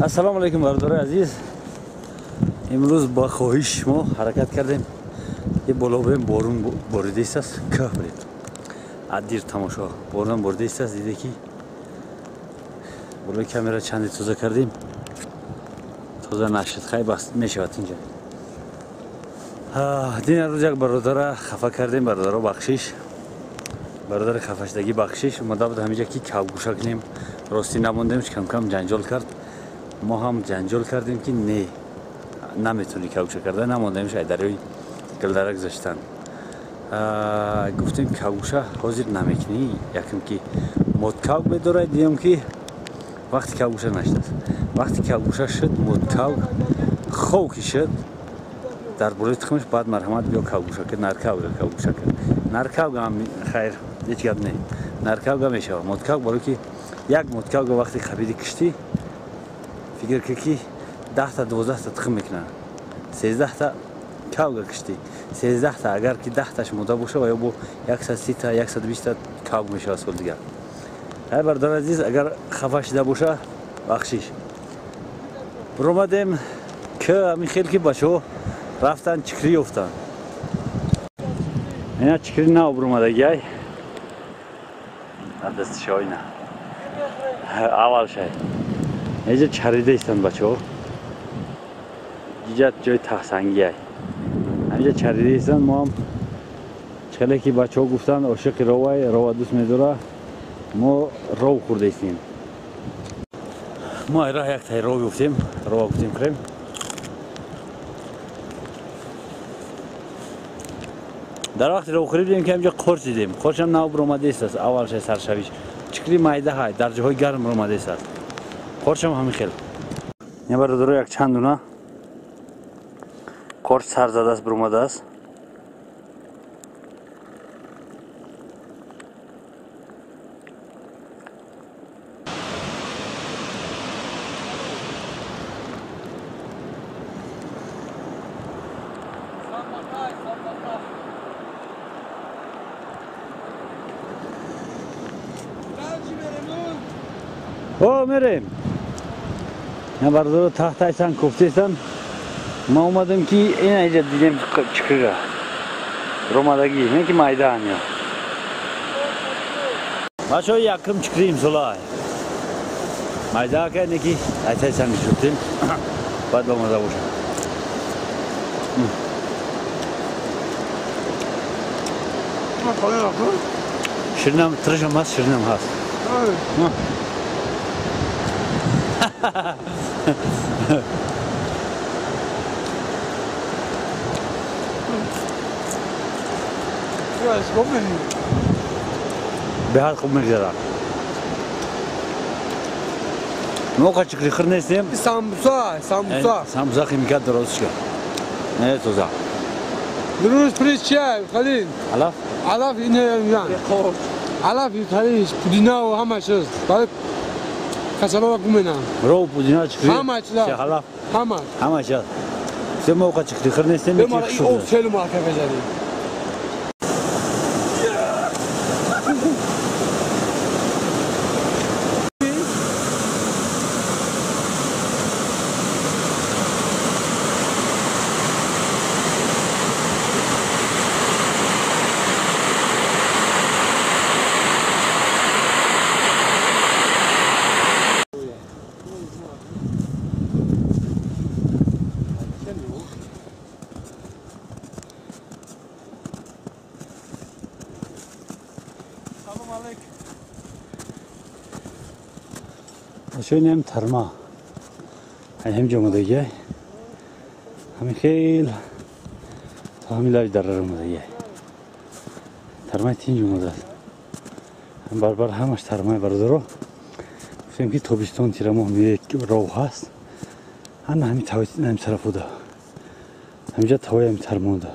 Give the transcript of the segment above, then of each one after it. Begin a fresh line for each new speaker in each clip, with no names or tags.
Ассалому алайкум бародарои азиз. Имрӯз бо хоҳиши шумо ҳаракат кардем ки боло бирем, борун боридааст, кӯҳ бирем. Аддир тамошо борун боридааст, диде ки болои камера чанде тоза кардем, тоза нашуд, хай бас мешавад инҷа. Дина рӯз як бародара хафа кардем, бародаро бахшиш, бародари хафашдагӣ бахшиш. Омада буд ҳаминҷа ки кавгӯша кунем, ростӣ намондем, кам-кам ҷанҷол кард. Мо ҳам ҷанҷол кардем ки не, наметавонӣ кавгӯша карда, намондемш ай дарёи Гилдара гузаштан. Гуфтем кавгӯша ҳозир намекунӣ, якм ки модкавг медорад, дидем ки вақти кавгӯша нашудааст. Вақти кавгӯша шуд, модкавг хов ки шуд, дар болои тухмаш баъд марҳамат биё кавгӯша кар, наркавга кавгӯша кар. Наркавга ҳам хайр, ҳеҷ гап не, наркавга мешавад. Модкавг барои ки як модкавга вақти қабиди киштӣ фикр кар ки 10та 12та тухм мекунад, 13та кавга киштӣ, 13та агар ки 10таш мода боша ва ё бо 130та 120та кавг мешавад сол дигар. Ай бародар азиз, агар хафа шида боша бахшиш. Биромадем ки ҳамин хел ки бачаҳо рафтан чикрӣ ёфтанд. Ина чикрӣ нав биромадагиай дастишоина аввал шай инҷа чарида истанд бачаҳо, ҷиҷа ҷои тахсангиай ҳаминҷа чарида истанд. Мо ҳам хеле ки бачаҳо гуфтанд ошиқи ровай, рова дӯст медора, мо ров хӯрда истем. Мо ай раҳ як тай ров ёфтем, рова гуфтем хӯрем. Дар вақти ровхӯрӣ дидем ки ҳаминҷа қорч дидем. Қорчам нав биромадааст, аввал шай саршавиш. Чикри майда ҳай, дар ҷоҳои гарм биромадааст. Қорчам ҳамин хел. Ин бародаро як чанд дуна қорч сар задааст, биромадааст. О, мерем. Ин бародаро тахтайсан, кофтесан. Ма омадем ки ина инҷа дидем чикрига ромадагӣ, не ки майдаан я. Бачаҳо якум чикри имсола. Майда ка не ки айтайсан мешуфтем. Баъд ба маза бошад. Ширинам, тиришам ҳаст, ширинам ҳаст. Беҳад хуб мегзарад. Мо чикри хӯр нестем.
Самбуса, самбуса.
Самбуса химикат дуруст шуд. Не тоза.
Дуруст плюс чай, халин.
Алаф?
Алаф ине ян. Алаф халин пудина ва ҳама чиз. Касалова гумена.
Ров пудина чикри.
Ҳама чиз.
Алаф.
Ҳама.
Ҳама чиз. Се мо чикри хӯр нестем.
Мо ин об хеле маҳкам задем.
Шунем тарма. Ҳам ҷомадагӣ. Ҳамин хел то ҳамин лаби дарра омадагӣ. Тармаи тинҷ омадааст. Ҳам барбар ҳамаш тармаи бародаро. Гуфтем ки тобистон тирамоҳ меояд ров ҳаст. Ана ҳамин тавои ҳамин тараф буда. Ҳаминҷа тавои ҳамин тармонда.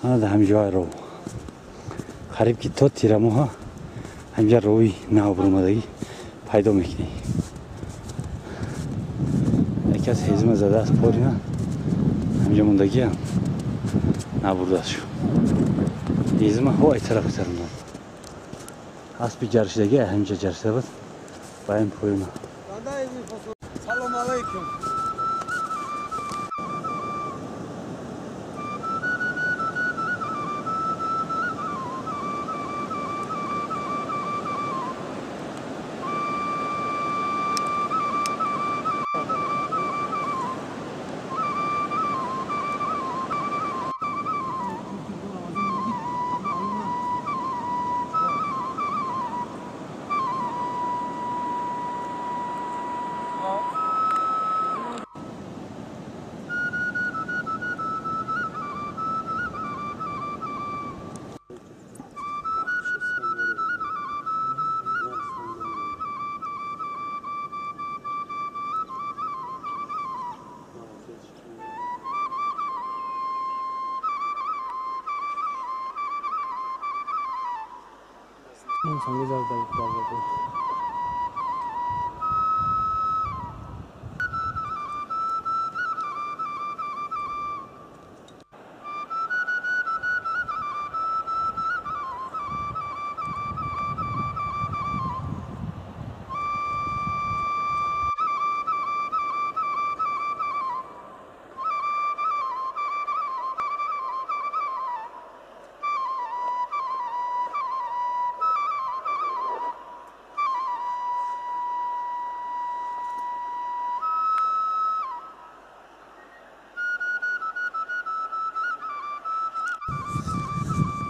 Ана дар ҳамин ҷои ров. Қариб ки то тирамоҳа ҳаминҷа рови нав биромадагӣ пайдо мекунӣ. Яке аз ҳезима задааст порина, ҳаминҷа мондагиам набурдааст шу. Ҳезима ҳо ай тарафи тармонад. Аспи ҷаршидагӣ ҳаминҷа ҷаршида буд ба ин поёна.
Салом алайкум.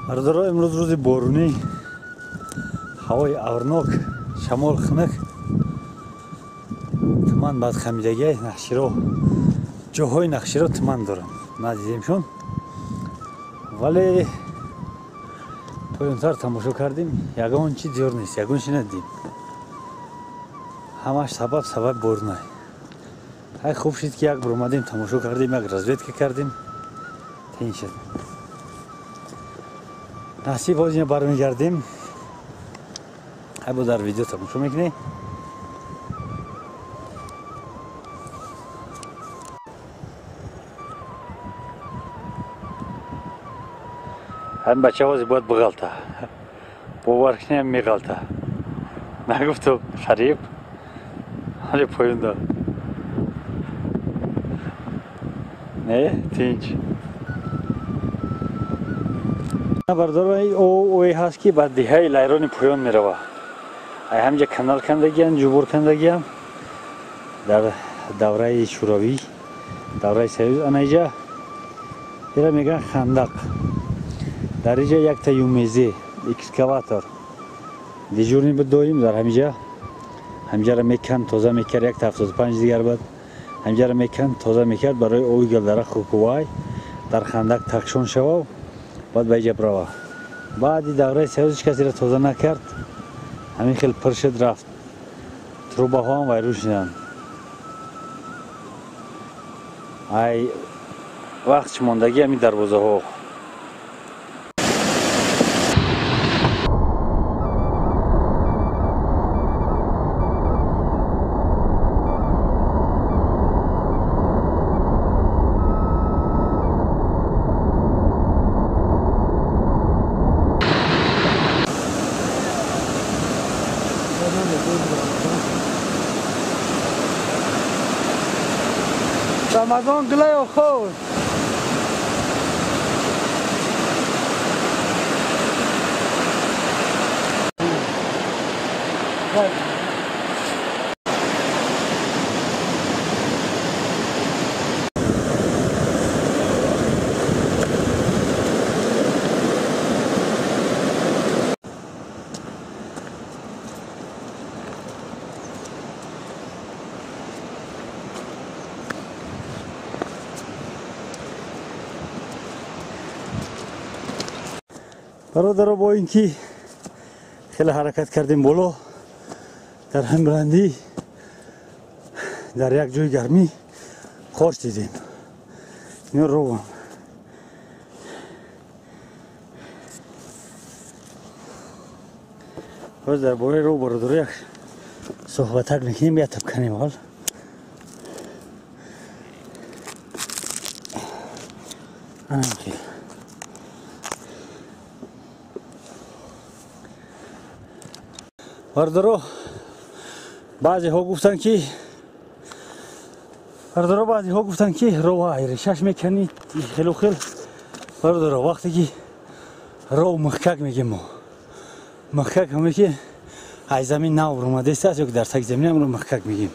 Бародаро, имрӯз рӯзи борунӣ, ҳавои аврнок, шамол хунук, туман бадхамидагӣ, нақширо ҷоҳои нақширо туман дорам, надидемшон, вале поёнтар тамошо кардем, ягон чи зиёр нест, ягон чи надидем. Ҳамаш сабаб борунай. Ай хуб шид ки як бор омадем, тамошо кардем, як разведка кардем, тин шуд. Насиб боз ина бармегардем. Ай бо дар видео тамошо мекунӣ. Ҳамин бача ҳозир бояд биғалта. Бовар кунем меғалта. Нагуфтум шариф. Ҳали поёнда. Не, тинч. Бародаро, ое ҳаст ки ба деҳаи Лайрони поён мерава. Ай ҳамҷа канал кандагиам, ҷубур кандагиам дар давраи Шӯравӣ, давраи Союз. Ана иҷа ира мегӯянд хандақ. Дар иҷа якта юмезе, экскаватор дежурный буд доим дар ҳамиҷа. Ҳамиҷаро меканд, тоза мекард, якта 75 дигар буд. Ҳамиҷаро меканд, тоза мекард барои оби гилдара хукувай дар хандақ тақшон шавав, баъд ба иҷа бирава. Баъди давраи Союз ҳеҷ кас ира тоза накард, ҳамин хел пир шуд рафт. Трубаҳоам вайрон шуданд. Ай вақт чӣ мондагӣ ҳамин дарвозаҳо.
Ramazon gulay خور.
Бародаро, бо ин ки хеле ҳаракат кардем боло, дар ҳам баландӣ дар як ҷои гармӣ қош дидем. Ино ровам. Боз дар бораи ров бародаро як суҳбатак мекунем, як табканем ҳол. Анам хел. Бародаро, баъзеҳо гуфтанд ки бародаро, баъзеҳо гуфтанд ки рова решаш меканӣ хелу хел. Бародаро, вақте ки ров михкак мегем мо, михкак ҳаме ки аз замин нав омадааст ё ки дар таги замин амро михкак мегем.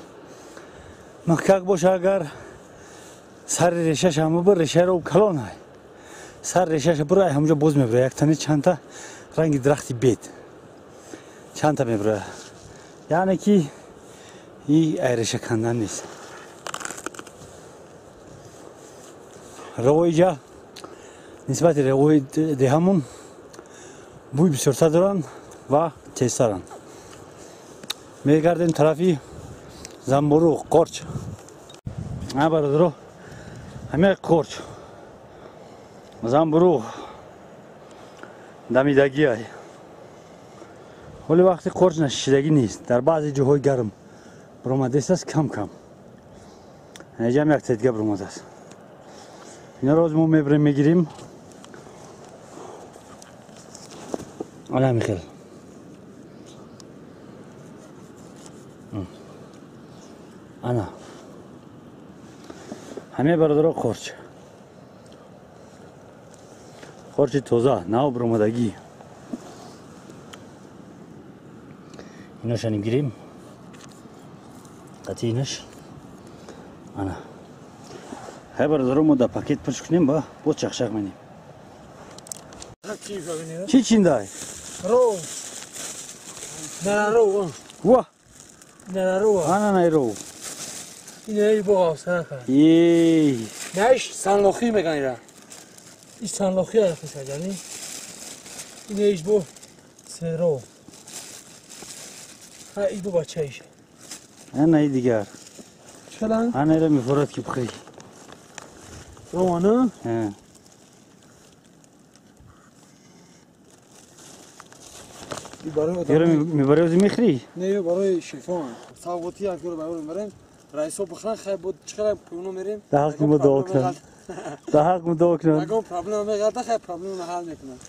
Михкак боша, агар сари решаш ҳама бир, решаи ров калон ай, сар решаш бир, ай ҳамҷо боз мебура яктани чандта ранги дарахти бед чандта мебура, яъне ки и ай реша кандан нест. Ровои ҷа нисбати ревои деҳамон бӯй бисёртар доранд ва тезтаранд. Мегардем тарафи замбуруғ, қорч. А бародаро, ҳамин қорч, замбуруғ дамидагӣ ай. Ҳоли вақти қорч нашишидагӣ нест, дар баъзе ҷоҳои гарм баромадааст кам кам. Инҷам як тедга баромадааст. Инаро мо мебарем, мегирем. Ана ҳамин хел. Ана ҳамин, бародаро, қорч, қорчи тоза нав баромадагӣ. Иношани гирем қатъи инаш. Ана ҳай, бародаро, мо дар пакет пуш кунем, ба боз чақчақ менем. Чӣ чиндай?
Ров. Наров.
Ва.
Наров.
Ана найров.
Ин бо сарака.
Ей.
Наш санлохи меган ира. Ин санлохи аст саҷани. Ин иш бо серо. Ха, ин бо бачаиш.
Ана дигар.
Чалан?
Ана ира мефорад ки бихӯрӣ.
Рована?
Ҳа.
Барои
мебарӣ, ози мехӯрӣ?
Не, барои шифо. Савғотӣ як гур барои мебарем. Раисо бихӯран, хай буд чӣ пулно мерем.
Дар ҳаққи мо дуо кунанд. Дар ҳаққи мо дуо кунанд.
Ягон проблема меғалта, хай проблема ҳал мекунанд.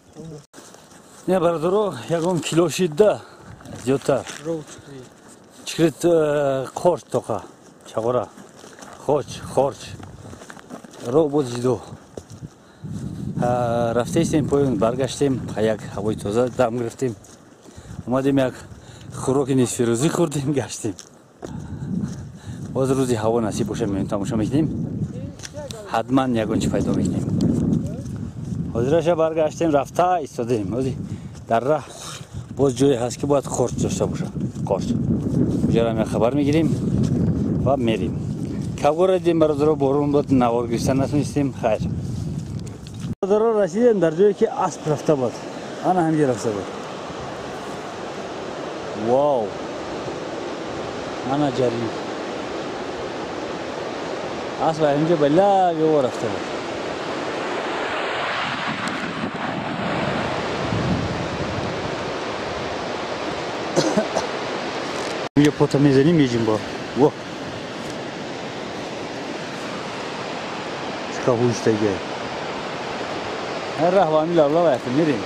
Не, бародаро, ягон кило шидда зиёдтар. Чикрит қорч тоқа, чағора. Хоч, хорч. Ро боз ҷидо. Рафтаистем поён, баргаштем, як ҳавои тоза дам гирифтем. Омадем, як хӯроки нисфирӯзӣ хӯрдем, гаштем. Боз рӯзи ҳаво насиб боша, меоем, тамошо мекунем. Ҳатман ягон чӣ пайдо мекунем. Ҳозираша баргаштем, рафта истодем. Ҳозир дар раҳ боз ҷое ҳаст ки бояд қорч дошта боша. Қорч. Уҷарам як хабар мегирем ва мерем. Кавгора дидем, бародаро, борон буд, навор гирифта натонистем. Хайр. Бародаро, расидем дар ҷое ки асп рафта буд. Ана ҳамҷо рафта буд. Вау! Ана ҷарӣ. Асп ҳамҷо ба лаби ова рафта буд. Инҷо пота мезанем, меҷим бо. Во! Чӣ қадар ҳуштагӣ. Ҳар раҳ ва ҳамин лавлава яка мерем.